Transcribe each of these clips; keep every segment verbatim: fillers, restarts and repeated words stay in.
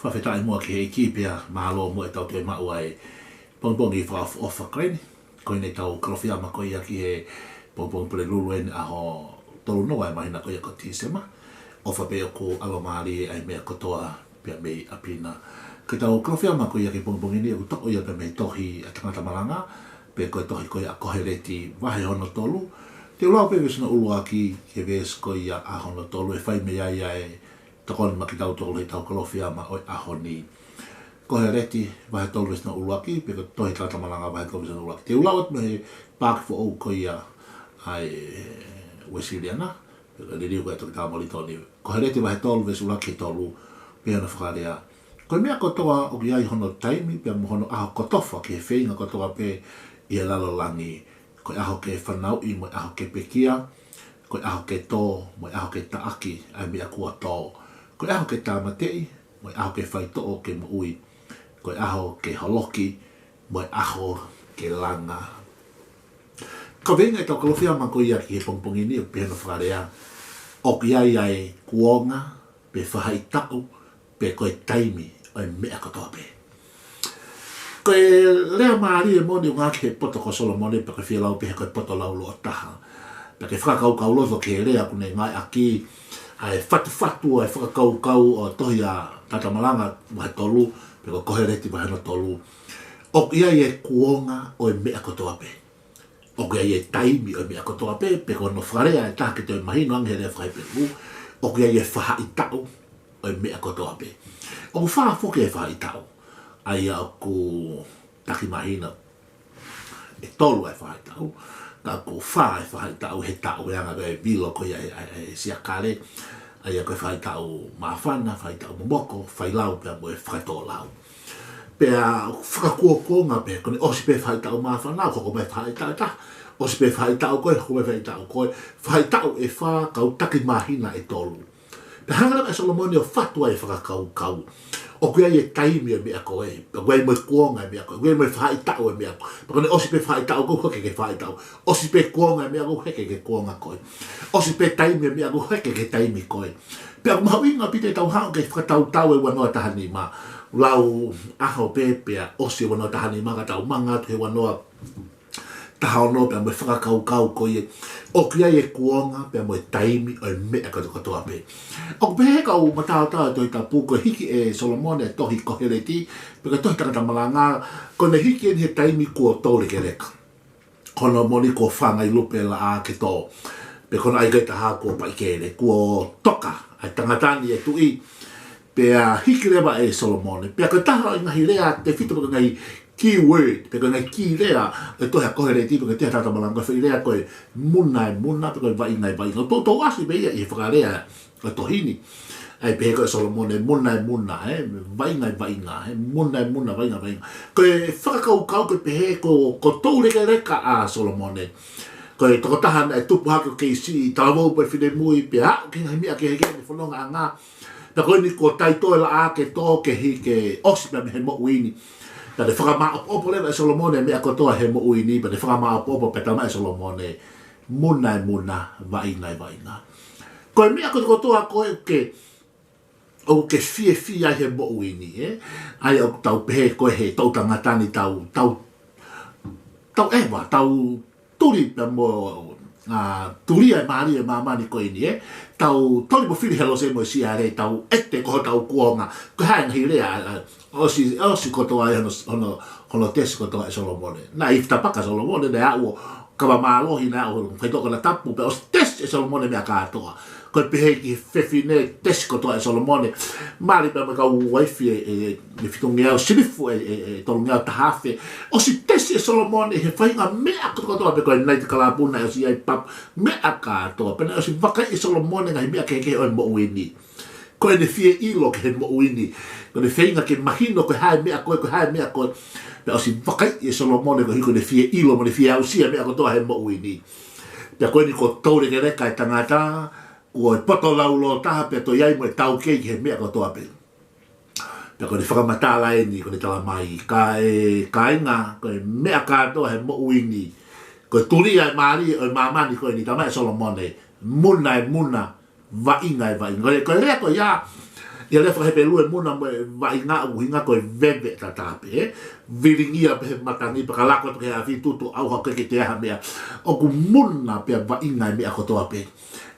Fakafetaʻi muʻa ki he ʻEiki pea mālō muʻa ʻetau toe maʻu ʻa e pongipongi fakaʻofoʻofa ko eni. Ko eni ʻetau Kalofiama ko ia ki he pongipongi Pulelulu eni ʻaho tolu noa ʻo e māhina ko ia ko Tīsema. ʻOfa pē ʻoku ʻalomālie ʻa e meʻa kotoa pea mei ʻapi na. Ko ʻetau Kalofiama ko ia ki he pongipongi ni ʻoku toʻo ia pea mei he tohi ʻa Tangata Malanga, pe ko e tohi ko ia ʻa Koheleti vahe hono tolu. Te u lau pē veesi hono ʻuluaki ki he veesi ko ia ʻa hono tolu, ʻe fai mei ai ʻa e tokoni maʻa kitautolu heʻetau Kalofiama ʻo e ʻaho ni. Koheleti vahe tolu veesi hono ʻuluaki, pe ko e tohi Tangata Malanga vahe tolu veesi hono ʻuluaki. Te u lau atu mei he paaki foʻou ko ia ʻa e Uēsiliana, pe ko e liliu ko ia ʻa Toketā Molitoni. Koheleti vahe tolu veesi ʻuluaki ki he tolu, pehē hono fakalea: Ko e meʻa kotoa ʻoku ʻi ai hono taimi pea mo hono ʻaho kotofa ki he feinga kotoa pē ʻi he lalo langi. Ko e ʻaho ke fanauʻi mo e ʻaho ke pekia, ko e ʻaho ke tō mo e ʻaho ke taʻaki ʻa e meʻa kuo tō, ko e ʻaho ke tāmateʻi mo e ʻaho ke faitoʻo ke moʻui, ko e ʻaho ke holoki mo e ʻaho ke langa. Ko e feinga ʻetau Kalofiama ko ia ki he pongipongi ni ʻoku pehē hono fakalea: ʻOku ʻi ai ʻa e kuonga, pe faʻahitaʻu, pe ko e taimi ʻo e meʻa kotoa pē. Ko e lea mālie moʻoni ʻoku ngāueʻaki he poto ko Solomone, pea ko e fielau pē he ko e poto laulōtaha. Pea ke fakakaukau loto ki he lea ʻoku ne ngāueʻaki, ʻa e fatufatu ʻa e fakakaukau ʻo e tohi ʻa Tangata Malanga vahe tolu, pe ko Koheleti vahe hono tolu. ʻOku ʻi ai e kuonga ʻo e meʻa kotoa pē. ʻOku ʻi ai e taimi ʻo e meʻa kotoa pē, pe ko hono fakalea ʻe taha ke toe mahino ange he lea faka-Hepelū, ʻoku ʻi ai e faʻahitaʻu ʻo e meʻa kotoa pē. ʻOku fā foki e faʻahitaʻu, ʻa ia ʻoku takimahino ʻe tolu ʻa e faʻahitaʻu, ka ʻoku fā e faʻahitaʻu he taʻu, ʻa e anga ko e vilo ko ia ʻa e, ʻa e, ʻa e siakale, ʻa ia ko e faʻahitaʻu māfana, faʻahitaʻu momoko, failau pea mo e fakatōlau. Pea fakakuokuonga pē, ko ʻene ʻosi pē faʻahitaʻu māfana, hoko mai faʻahitaʻu ʻe taha, ʻosi pē faʻahitaʻu ko ē, hoko mai faʻahitaʻu ko ē, faʻahitaʻu ʻe fā, kau takimahino ʻe tolu. Pea hanga leva ʻe Solomone ʻo fatu ai e fakakaukau. ʻOku ʻi ai e taimi ʻo e meʻa ko ē, pea ʻoku ʻi ai mo e kuonga e meʻa ko ē, ʻoku ʻi ai mo e faʻahitaʻu e meʻa ko ē. Pea ko ʻene ʻosi pē faʻahitaʻu ko ē, hoko hake ki he faʻahitaʻu. ʻOsi pē kuonga e meʻa ko ē, hoko hake ki he kuonga ko ē. ʻOsi pē taimi e meʻa ko ē, hoko hake ki he taimi ko ē. Pea ʻoku mahuʻinga pē ʻetau haʻu ki he fakatautau ʻa e ua noa taha nima. Lau ʻaho pē pea ʻosi e ua noa taha nima ka tau manga atu he ua noa taha ono pea mo e fakakaukau ko ia. ʻOku ʻi ai e kuonga pea mo e taimi ʻo e meʻa kotoa pē. ʻOku pehē he kau mataotao ʻa e Tohi Tapu, ko e hiki ʻe Solomone e tohi Koheleti, pe ko e tohi Tangata Malanga, ko ʻene hiki eni he taimi kuo toulekeleka. Ko hono moʻoni kuo fanga ʻi lupe laʻā ke tō. Pe ko hono ʻai ko e taha kuo paʻi kele, kuo toka ʻa e tangata ni ʻe tuʻi. Pea hiki leva ʻe Solomone. Pea ko e taha ʻo e ngaahi lea tefito pe ko e ngaahi key word, pe ko e ngaahi kī lea ʻo e tohi ʻa Koheleti, pe ko e tohi ʻa Tangata Malanga, ko e foʻi lea ko e muna e muna, pe ko e vaʻinga e vaʻinga. Toutou ʻasi pē ia ʻi he fakalea ʻo e tohi ni. ʻA ia pehē ko ē ʻe Solomone, muna e muna, ē, vaʻinga e vaʻinga, ē, muna e muna, vaʻinga e vaʻinga. Ko e fakakaukau ko ē pehē ko, ko e toulekeleka ʻa Solomone. Ko e tokotaha naʻe tupu hake ʻo kei siʻi, talavou pe finemui, pea aʻu ki he ngaahi meʻa kehekehe ʻene fonongaʻanga. Pea ko eni kuo taitō e laʻā ke tō, ke hiki, ke ʻosi pea mei he moʻui ni. Pea ne fakamāʻopoʻopo leva ʻe Solomone e meʻa kotoa he moʻui ni, pea ne fakamāʻopoʻopo pea talamai ʻe Solomone, muna e muna, vaʻinga e vaʻinga. Ko e meʻa kotokotoa ko ē ʻoku ke, ʻoku ke fiefia ai he moʻui ni, ē? ʻA ia ʻoku tau pehē ko ē he toʻu tangata ni tau, tau, tau ʻeva, tau tuli pea mo, ʻa, tulia e mālie ʻo e māmani ko eni, ē? Tau toli mo fili he lose mo e siale, tau ʻete ko hotau kuonga. Ko e hā e ngaahi lea, ʻa, ʻosi, ʻosi kotoa ai hono, hono, hono tesi kotoa ʻe Solomone. Naʻe ʻi fitapaka Solomone, naʻe aʻu ʻo kava mālohi, naʻe aʻu ʻo faitoʻo konatapu, pea ʻosi tesi ʻe Solomone meʻa kātoa. Ko e pehē ki he fefine, tesi kotoa ʻe Solomone. Mali pea mo e kau uaifi ʻe, ʻe, ʻe fitungeau, silifu ʻe, ʻe, ʻe tolungeau taha afe. ʻOsi tesi ʻe Solomone he faʻahinga meʻa kotokotoa, pe ko e night club naʻe ʻosi ʻi ai, pub, meʻa kātoa. Pea naʻe ʻosi vakaiʻi ʻe Solomone ngaahi meʻa kehekehe ʻo e moʻui ni. Ko ʻene fie ʻilo ki he moʻui ni. Ko ʻene feinga ke mahino ko e hā e meʻa ko ē, ko e hā e meʻa ko ē. Pea ʻosi vakaiʻi ʻe Solomone koeʻuhi ko ʻene fie ʻilo mo ʻene fie aʻusia e meʻa kotoa he moʻui ni. Pea ko eni kuo toulekeleka e tangata, kuo poto laulōtaha pea toe ʻi ai mo e taukei ki he meʻa kotoa pē. Pea ko ʻene fakamatala eni, ko ʻene talamai, ka e kāinga, ko e meʻa kātoa he moʻui ni, ko e tulia e mālie ʻo e māmani ko eni, talamai ʻe Solomone, muna e muna, vaʻinga e vaʻinga. Ko e, ko e lea ko ia, ʻI he lea faka-Hepelū ʻe muna mo e vaʻinga ʻoku ʻuhinga ko e veve ʻataʻatā pē, ē? Vilingia pē he matangi pea ka lako atu ki he afi tutuʻau, ʻoku ʻikai ke toe ʻi ai ha meʻa. ʻOku muna pea vaʻinga e meʻa kotoa pē.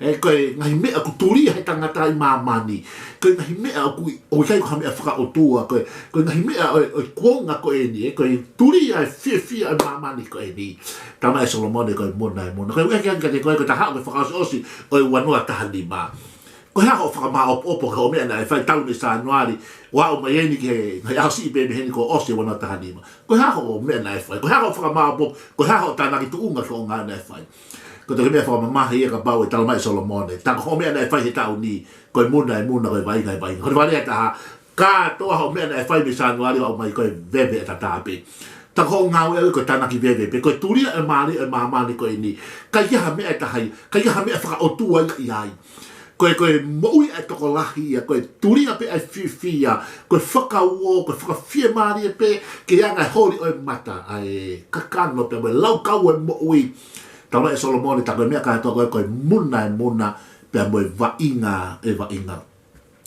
Ē, ko e ngaahi meʻa ʻoku tulia he tangata ʻi māmani. Ko e ngaahi meʻa ʻoku, ʻoku ʻikai ko ha meʻa fakaʻotua. Ko e, ko e ngaahi meʻa ʻo e, ʻo e kuonga ko eni, ē, ko e tulia e fiefia ʻo e māmani ko eni. Talamai ʻe Solomone ko e muna e muna. Ko e ʻuhinga kiate koe, ko e taha ʻo e fakaʻosiʻosi ʻo e ua noa taha nima. Ko e hā hoʻo fakamāopoopo ki hoʻo meʻa naʻe fai talu mei Sānuali, ʻo aʻu mai eni ki he, he ʻaho siʻi pē mei heni kuo ʻosi e ua noa taha nima. Ko e hā hoʻo meʻa naʻe fai, ko e hā hoʻo fakamāopoopo, ko e hā hoʻo tānaki tuʻunga ki hoʻo ngāue naʻe fai. Ko e toki meʻa fakamamahi ia kapau ʻe talamai ʻe Solomone, tā ko hoʻo meʻa naʻe fai he taʻu ni, ko e muna e muna, ko e vaʻinga e vaʻinga. Ko e vale ʻe taha, kātoa hoʻo meʻa naʻe fai mei Sānuali ʻo aʻu mai ko e veve ʻataʻatā pē. Tā ko hoʻo ngāue ʻaʻau ko e tānaki veve pē, ko e tulia e mālie ʻo e māmani ko eni. ʻIkai ke ʻi ai ha meʻa ʻe taha ia, ʻikai ke ʻi ai ha meʻa fakaʻotua ia ʻi ai. Ko e, ko e moʻui ʻa e tokolahi ia, ko e tulia pē ʻa e fiefia, ko e fakauō, ko e fakafiemālie pē, ke anga e holi ʻo e mata, ʻa e kakano pea mo e laukau ʻo e moʻui. Talamai ʻe Solomone, tā ko e meʻa kātoa ko ē, ko e muna e muna, pea mo e vaʻinga e vaʻinga.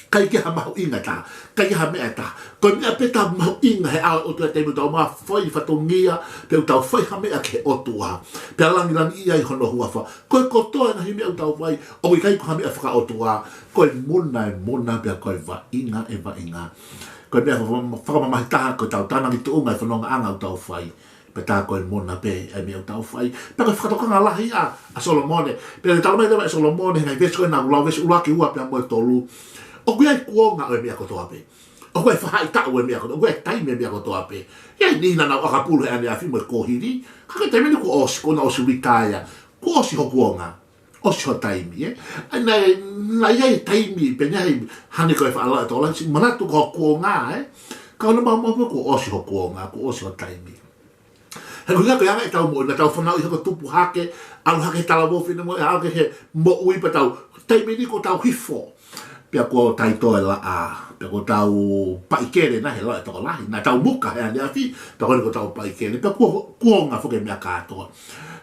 ʻIkai ke ʻi ai ha mahuʻinga ʻe taha, ʻikai ke ʻi ai ha meʻa ʻe taha. Ko e meʻa pē ʻe taha mahuʻinga he ʻao ʻo e ʻOtua, taimi ʻoku tau mafai fatongia, pea ʻoku tau fai ha meʻa ki he ʻOtua, pea langilangiʻia ai hono huafa. Ko e kotoa e ngaahi meʻa ʻoku tau fai, ʻoku ʻikai ko ha meʻa fakaʻotua, ko e muna e muna pea ko e vaʻinga e vaʻinga. Ko e meʻa faka-, fakamamahi taha, ko ʻetau tānaki tuʻunga e fonongaʻanga ʻoku tau fai. Pea tā ko e muna pē e meʻa ʻoku tau fai. Pea ko e fakatokanga lahi ʻa, ʻa Solomone. Pea ʻoku talamai leva ʻe Solomone, he ngaahi veesi ko ē naʻa ku lau, veesi ʻuluaki, ua pea mo e tolu. ʻOku ʻi ai e kuonga ʻo e meʻa kotoa pē. ʻOku ʻi ai e faʻahitaʻu e meʻa kotoa, ʻoku ʻi ai e taimi e meʻa kotoa pē. ʻI ai e niʻihi naʻa nau ʻakapulu he ʻaneafi mo e kuohili. Ka ko e taimi ni kuo ʻosi, kuo nau ʻosi retire. Kuo ʻosi ho kuonga. ʻOsi ho taimi, ē? ʻA ia naʻe, naʻe ʻi ai e taimi, pea naʻe hangē ko e faʻa lau ʻe he tokolahi, siʻi manatu ko ho kuonga, ē? Ka ʻoku nau maumau pē kuo ʻosi ho kuonga, kuo ʻosi ho taimi. He ko e ʻuhinga ko e anga ʻetau moʻui, naʻa tau fanauʻi hoko, tupu hake, ʻalu hake he talavou, finemui, ʻalu hake he moʻui, pea tau, taimi ni kuo tau hifo. Pea kuo taitoe laʻā, pea kuo tau paʻikele nai he lau ʻe he tokolahi, naʻa tau muka he ʻaneafi, pea ko eni kuo tau paʻikele, pea kuo, kuonga foki e meʻa kātoa.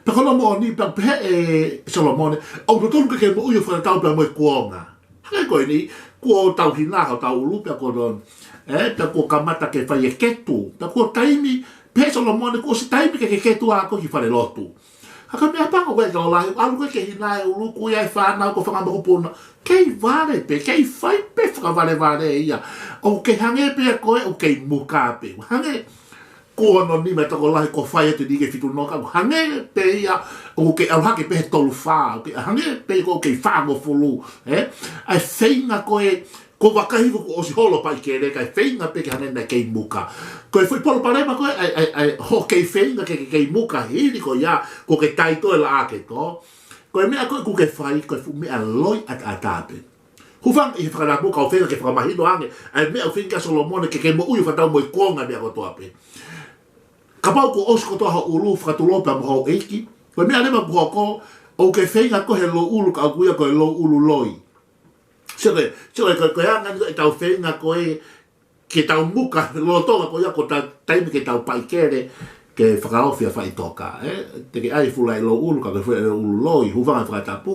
Pea ko hono moʻoni, pea pehē ʻe Solomone, ʻoku totonu ke ke moʻui ʻo fakatatau pea mo e kuonga. Hangē ko eni, kuo tauhi hotau ʻulu, pea kuo tau, ē, pea kuo kamata ke fai e ketu, pea kuo taimi, pehē ʻe Solomone, kuo ʻosi taimi ke ke ketu ā koe ki falelotu. Ka ko e meʻa pango ko ē ʻa e tokolahi, ʻalu ko ē ke hina e ʻulu, kuo ʻi ai e fānau, kuo fanga mokopuna. Kei vale pē, kei fai pē fakavalevale ia. ʻOku kei hangē pē ia ko ē, ʻoku kei muka pē. Hangē kuo ono nima e tokolahi, kuo fai atu e niʻihi ke fitu noa, ka ʻoku hangē pē ia, ʻoku kei ʻalu hake pē he tolu fā, ʻoku kei hangē pē ia ʻoku kei fāngofulu, ē? ʻA e feinga ko ē, kuo vakai hifo kuo ʻosi holo paʻikele, kae feinga pē ke hangē naʻe kei muka. Ko e foʻi palopalema ko ē, ʻa e, ʻa e, ʻa e, hoʻo kei feinga ke, ke kei muka hili ko ia, kuo ke taitoe laʻā ke tō. Ko e meʻa ko ē ʻoku ke fai, ko e fuʻu meʻa loi ʻataʻatā pē. Hūfanga ʻi he fakatapu, kau feinga ke fakamahino ange ʻa e meʻa ʻoku feinga ki ai ʻa Solomone, ke ke moʻui ʻo fakatatau mo e kuonga e meʻa kotoa pē. Kapau kuo ʻosi kotoa ho ʻulu, fakatulou pea mo houʻeiki. Ko e meʻa leva ʻoku hoko, ʻoku ke feinga koe he louʻulu, ka ʻoku ui ia ko e louʻulu loi. Sio ko ē, sio ko ē, ko e, ko e anga ʻetau feinga ko ē, ke tau muka, lolotonga ko ia ko e taimi ke tau paʻikele, ke fakaofi ʻa e faʻitoka, ē? Te ke ʻai e fula ʻi he louʻulu, ka ko e fula ʻi he louʻulu loi, hūfanga he fakatapu.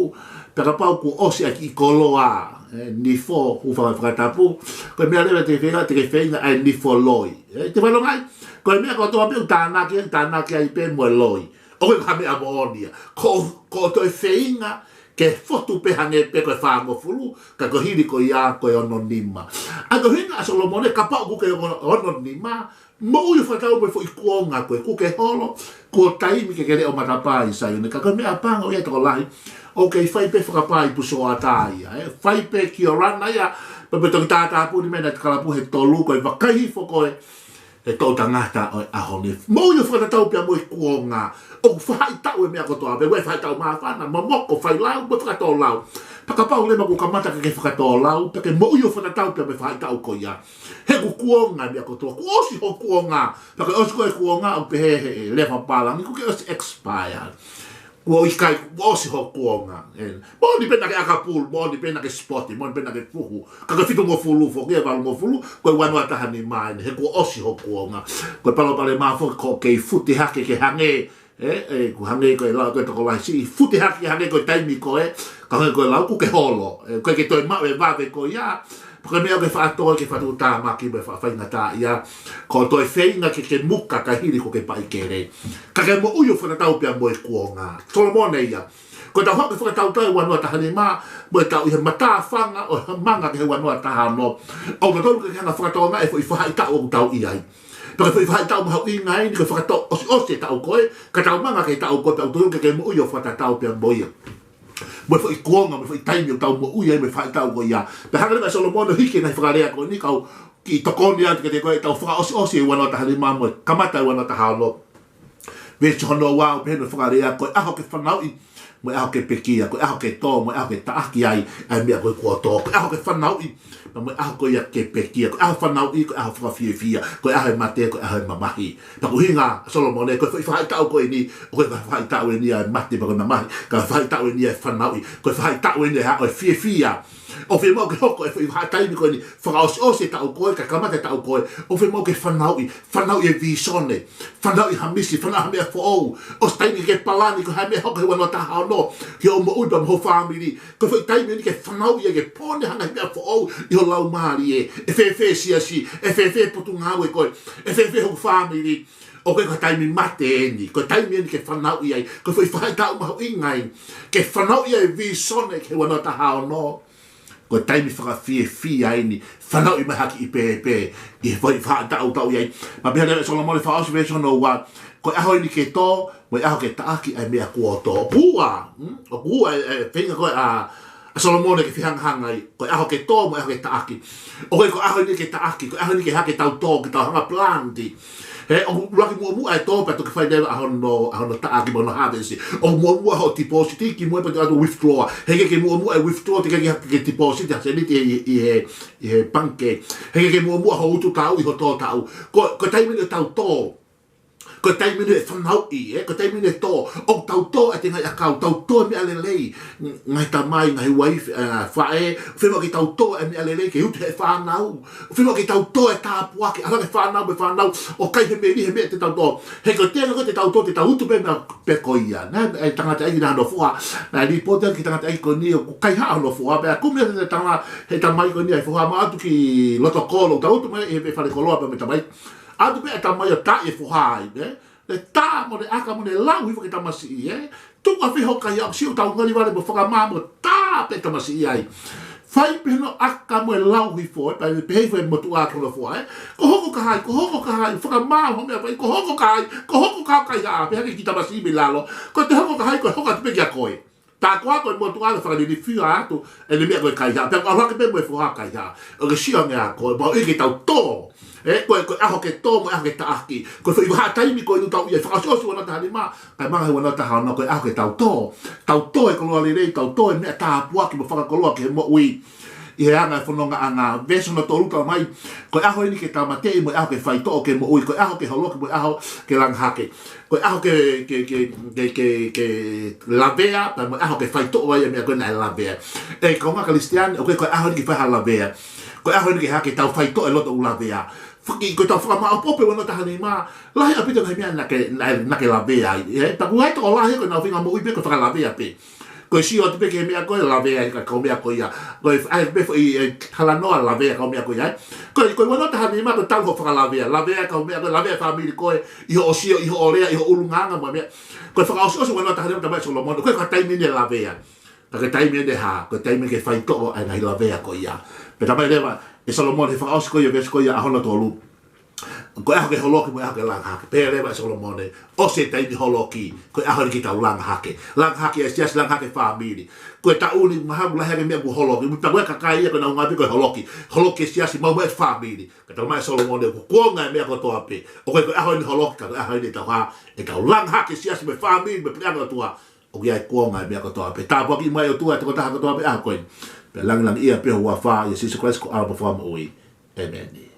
Pea kapau kuo ʻosi ʻa e kiʻi koloa, ē, nifo, hūfanga he fakatapu. Ko e meʻa leva te ke feinga, te ke feinga ʻa e nifo loi. Ē, te ke fanongo ai, ko e meʻa kotoa pē ʻoku tānaki, tānaki ai pē mo e loi. ʻOku ʻikai ko ha meʻa moʻoni ia. Ko, ko e toe feinga, ke fotu pē hangē pē ko e fāngofulu, ka ko e hili ko ia ko e ono nima. ʻA ia ko e ʻuhinga ʻa Solomone, kapau ʻoku ke ono, ono nima, moʻui ʻo fakatatau mo e foʻi kuonga ko ē, kuo ke holo, kuo taimi ke ke leʻo matapā ʻi Saione, ka ko e meʻa pango ia ʻa e tokolahi, ʻoku kei fai pē fakapā ʻi pusoata ia, ē, fai pē kiorana ia, pea pē toki tātāpuni mei he kalapu he tolu, ko e vakai hifo ko ē, ʻe toʻutangata ʻo e ʻaho ni. Moʻui ʻo fakatatau pea mo e kuonga. ʻOku faʻahitaʻu e meʻa kotoa pē, ʻoku ʻi ai e faʻahitaʻu māfana, momoko, failau, mo e fakatōlau. Pea kapau leva kuo kamata ke ke fakatōlau, pea ke moʻui ʻo fakatatau pea mo e faʻahitaʻu ko ia. He ʻoku kuonga e meʻa kotoa, kuo ʻosi ho kuonga. Pea ko e ʻosi ko ē e kuonga, ʻoku pehē he lea fakapālangi, ʻoku ke ʻosi expire. Kuo ʻikai, kuo ʻosi ho kuonga. Ē, moʻoni pē naʻa ke ʻakapulu, moʻoni pē naʻa ke sipoti, moʻoni pē naʻa ke puhu. Ka ko e fitungofulu foki, ʻe valungofulu, ko e ua noa taha nima eni, he kuo ʻosi ho kuonga. Ko e palopalema foki ko e kei fute hake ke hangē, ē, ē, ʻoku hangē ko e lau ko ē ʻa e tokolahi, siʻi fute hake ke hangē ko e taimi ko ē, ka hangē ko e lau ʻoku ke holo. Ē, ʻoku ʻikai ke toe maʻu e vave ko ia, Ko e meʻa ʻoku ke faʻa toe ke fakatuʻutāmaki mo e faʻa faingataʻaʻia. Ko e toe feinga ke ke muka kae hili ko ke paʻi kele. Ka ke moʻui ʻo fakatatau pea mo e kuonga. Solomone ia. Ko ʻetau hoko e fakatautau ʻi he ua noa taha nima, mo ʻetau ʻi he matāfanga ʻo e manga ki he ua noa taha ono. ʻOku totonu ke ke hanga ʻo fakatokangaʻi e foʻi faʻahitaʻu ʻoku tau ʻi ai. Pea ko e foʻi faʻahitaʻu mahuʻinga eni, ko e fakatō ʻosiʻosi e taʻu ko ē, ka tau manga ki he taʻu ko ē, pea ʻoku totonu ke ke moʻui ʻo fakatatau pea mo ia. Mo e foʻi kuonga, mo e foʻi taimi ʻoku tau moʻui ai, mo e faʻahitaʻu ko ia. Pea hanga leva ʻe Solomone ʻo hiki e ngaahi fakalea ko eni, kau kiʻi tokoni atu kiate koe ʻetau fakaʻosiʻosi e ua noa taha nima mo e kamata e ua noa taha ono. Veesi hono ua ʻoku pehē hono fakalea, ko e ʻaho ke fanauʻi, mo e ʻaho ke pekia, ko e ʻaho ke tō, mo e ʻaho ke taʻaki ai ʻa e meʻa ko ē kuo tō. Ko e ʻaho ke fanauʻi, mo e ʻaho ko ia ke pekia, ko e ʻaho fanauʻi, ko e ʻaho fakafiefia, ko e ʻaho e mate, ko e ʻaho e mamahi. Pea ko e ʻuhinga ʻa Solomone, ko e foʻi faʻahitaʻu ko eni, ʻoku ʻikai ko e faʻahitaʻu eni ʻa e mate pea ko e mamahi, ka ko e faʻahitaʻu eni ʻa e fanauʻi, ko e faʻahitaʻu eni ʻa e, ʻo e fiefia. ʻOku fiemaʻu ke hoko e foʻi vahaʻa taimi ko eni, fakaʻosiʻosi e taʻu ko ē, kae kamata e taʻu ko ē, ʻoku fiemaʻu ke fanauʻi, fanauʻi e vīsone, fanauʻi ha misi, fanauʻi ha meʻa foʻou, ʻosi taimi ke palani ko e hā e meʻa hoko he ua noa taha ono, ki hoʻo moʻui pea mo ho fāmili, ko e foʻi taimi eni ke fanauʻi ai ke pō ni ha ngaahi meʻa foʻou ʻi ho laumālie, ʻe fēfē e siasi, ʻe fēfē e potungāue ko ē, ʻe fēfē hoku fāmili, ʻoku ʻikai ko e taimi mate eni, ko e taimi eni ke fanauʻi ai, ko e foʻi faʻahitaʻu mahuʻinga eni, ke fanauʻi ai e vīsone ki he ua noa taha ono, ko e taimi fakafiefia eni, fanauʻi mai ha kiʻi pēpē, ʻi he foʻi faʻahitaʻu ʻoku tau ʻi ai. Pea pehē leva ʻe Solomone fakaʻosi veesi hono ua, ko e ʻaho eni ke tō, mo e ʻaho ke taʻaki ʻa e meʻa kuo tō. ʻOku ua, hmm? ʻOku ua e, e feinga ko ē ʻa, ʻa Solomone ke fehangahangai, ko e ʻaho ke tō, mo e ʻaho ke taʻaki. ʻOku ʻikai ko e ʻaho eni ke taʻaki, ko e ʻaho eni ke hake tau tō, ke tau hanga ʻo plant. He, ʻoku ʻuluaki muʻomuʻa e tō pea toki fai leva ʻa hono, ʻa hono taʻaki mo hono harvest. ʻOku muʻomuʻa hoʻo deposit kimuʻa pea toki ʻalu ʻo withdraw. He ʻikai ke muʻomuʻa e withdraw, teʻeki ke ke deposit ha seniti ʻi, ʻi he, ʻi he pangikē. He ʻikai ke muʻomuʻa hoʻo utu taʻu ʻi hoʻo tō taʻu. Ko, ko e taimi eni ʻoku tau tō. Ko e taimi eni e fanauʻi, ē? Ko e taimi eni e tō. ʻOku tau tō ʻa e ngaahi ʻakau, tau tō e meʻa lelei. Ng-, ngaahi tamai, ngaahi uaifi, ē, faʻē, fiemaʻu ke tau tō e meʻa lelei ke utu he fānau. Fiemaʻu ke tau tō e tāpuaki, ʻalu ange fānau mo e fānau ʻo kai he meli, he meʻa te tau tō. He ko e tenga ko ē te tau tō, te tau utu pē meʻa pē ko ia. Naʻe, e tangataʻeiki naʻa hono foha, naʻe lipooti ʻaki e tangataʻeiki ko eni ʻoku kaihaʻa hono foha, pea kumi atu e tangata, he tamai ko eni ʻa e foha, ʻalu atu ki loto kolo, tau utu mai he, he falekoloa pea mo e tamai. ʻAlu atu pē ʻa e tamai ʻo taaʻi e foha ai, ē? Ne tā mo ne ʻaka mo ne lau hifo ki he tamasiʻi, ē? Tuku ʻafē hoʻo kaihaʻa, siʻi tau ngali vale mo fakamā mo tā pē tamasiʻi ai. Fai pē hono ʻaka mo e lau hifo, ē, pea pehē hifo e motuʻa ki hono foha, ē? Ko hoʻo hoko ki ai, ko hoʻo hoko ki ai, fakamā hoʻo meʻa fai, ko hoʻo hoko ki ai, ko hoʻo hoko ki ai kaihaʻa, pehē ki he tamasiʻi mei lalo. Ko ʻete hoko ki ai, ko e hoko atu pē kia koe. Tā koā ko e motuʻa ke fakalilifu atu ʻene meʻa ko e kaihaʻa. Pea ko e ʻalu hake pē mo e foha kaihaʻa. ʻOku ke sio ange ā koe, pea ʻoku ʻikai ke tau tō. Ē, ko e, ko e ʻaho ke tō mo e ʻaho ke taʻaki. Ko e foʻi vahaʻa taimi ko eni ʻoku tau ʻi ai, fakaʻosiʻosi ua noa taha nima, kae manga he ua noa taha ono, ko e ʻaho ke tau tō. Tau tō e koloa lelei, tau tō e meʻa tāpuaki mo fakakoloa ki he moʻui. ʻI he anga e fonongaʻanga, veesi hono tolu talamai, ko e ʻaho eni ke tāmateʻi mo e ʻaho ke faitoʻo ke moʻui, ko e ʻaho ke holoki mo e ʻaho ke langa hake. Ko e ʻaho ke, ke, ke, ke, ke, ke lavea, pea mo e ʻaho ke faitoʻo ai e meʻa ko ē naʻe lavea. ʻE, kāinga Kalisitiane, ʻoku ʻikai ko e ʻaho eni ke fai ha lavea. Ko e ʻaho eni ke hake tau faitoʻo e loto ʻoku lavea. Faki, ko ʻetau fakamaʻopoʻopo e ua noa taha nima, lahi ʻaupito e ngaahi meʻa naʻa ke, naʻa, naʻa ke lavea ai. Ē, taku ai tokolahi ko ʻenau feinga moʻui pē ko e fakalavea pē. Ko e sio atu pē ki he meʻa ko ē lavea ai e kau meʻa ko ia. Ko e ʻai pē foʻi, e, talanoa lavea e kau meʻa ko ia, ē. Ko e, ko e ua noa taha nima ko e talu hoʻo fakalavea. Lavea e kau meʻa ko ē, lavea e fāmili ko ē, ʻi hoʻo sio, ʻi hoʻo lea, ʻi ho ʻulungaanga mo e meʻa. Ko e fakaʻosiʻosi ua noa taha nima talamai ʻe Solomone, ʻoku ʻikai ko e taimi eni e lavea. Ka ko e taimi eni ē, hā, ko e taimi ke faitoʻo ai e ngaahi lavea ko ia. Pea talamai leva ʻe Solomone he fakaʻosi ko ia, veesi ko ia ʻa hono tolu, ko e ʻaho ke holoki mo e ʻaho ke langa hake. Pehē leva ʻe Solomone, ʻosi e taimi holoki, ko e ʻaho eni ke tau langa hake. Langa hake e siasi, langa hake e fāmili. Ko e taʻu ni mahalo lahi ange e meʻa kuo holoki. Mo e taku e kakai ia ko ʻenau ngāue pē ko e holoki. Holoki e siasi, maumauʻi e fāmili. Ka talamai ʻe Solomone, ko e kuonga e meʻa kotoa pē. ʻOku ʻikai ko e ʻaho eni holoki, ka ko e ʻaho eni ʻe tau hā, ʻe tau langa hake e siasi mo e fāmili mo e puleʻanga ʻo e ʻOtua. ʻOku ʻi ai e kuonga e meʻa kotoa pē. Tāpuakiʻi mai ʻe he ʻOtua e tokotaha kotoa pē ʻaho ko eni. Pea langilangiʻia pē ho huafa, ʻia Sīsū Kalaisi ko homau Fakamoʻui. ʻĒmeni.